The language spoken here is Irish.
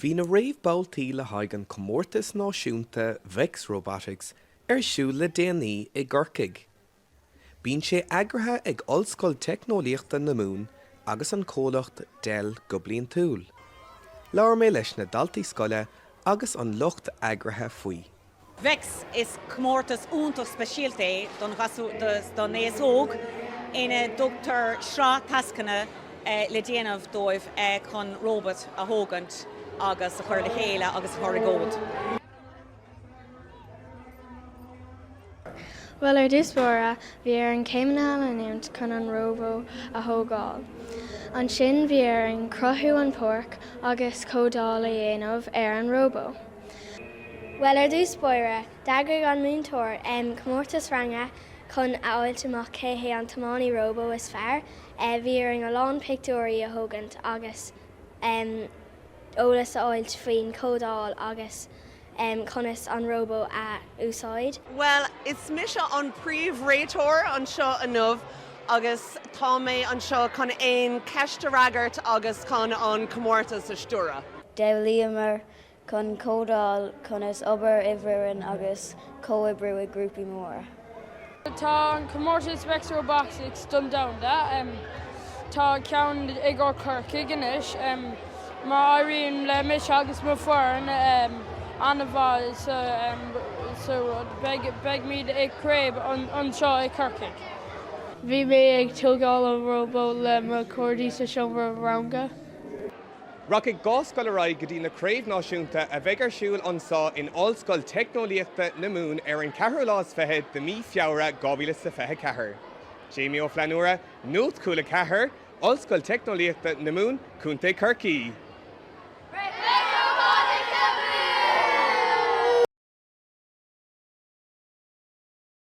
Bhí na réamhbhabhtaí le haghaidh an comórtas náisiúnta Vex Robotics ar siúl le déanaí i gCorcaigh. Bíonn sé eagraithe ag Ollscoil Teicneolaíochta na Mumhan agus an comhlacht Dell go bliantúil. Labhair mé leis na daltaí scoile agus an lucht eagraithe faoi. Vex, Is comórtas iontach speisialta é don don aos óg ina dtugtar sraith tascanna le déanamh dóibh chun róbat a thógaint agus a chur le chéile agus a chur i gcód. Bhuel, ar dtús báire, bhí orainn céimeanna a leanúint chun an róbó a thógáil. Ansin bhí orainn cruthú an páirc agus códáil a dhéanamh ar an róbó. Bhuel, ar dtús báire, d'eagraigh an múinteoir comórtas ranga chun a fháilt amach cé hé an tiománaí róbó is fearr. Bhí orainn a lán pictiúirí a thógaint agus eolas a fháilt faoin códáil agus conas an róbó a úsáid. Bhuel, is mise an príomhréiteoir anseo inniu agus tá mé anseo chun aon cheist a fhreagairt agus chun an comórtas a stiúradh. D'fhoghlaíomar chun códáil, conas obair i bhfoireann agus comhoibriú i grúpaí móra. Tá an comórtas Vex Robotics don domhanda. Tá ceann i gcomhair Corcaigh anois. Má éiríonn le mise agus mo foireann an-mhaith sa rud, beidh muid i craobh anseo i Corcaigh. Bhí mé ag tógáil an róbó le mo chairde sa seomra ranga. Rachaidh 2 scoil ar aghaidh go dtí na Craobh Náisiúnta a bheidh ar siúl anso in Ollscoil Teicneolaíochta na Mumhan ar an ceathrú lá is fichead de mí Feabhra 2024. Jamie Ó Flannúra, Nuacht Cúla 4, Ollscoil Teicneolaíochta na Mumhan, Contae Chorcaí.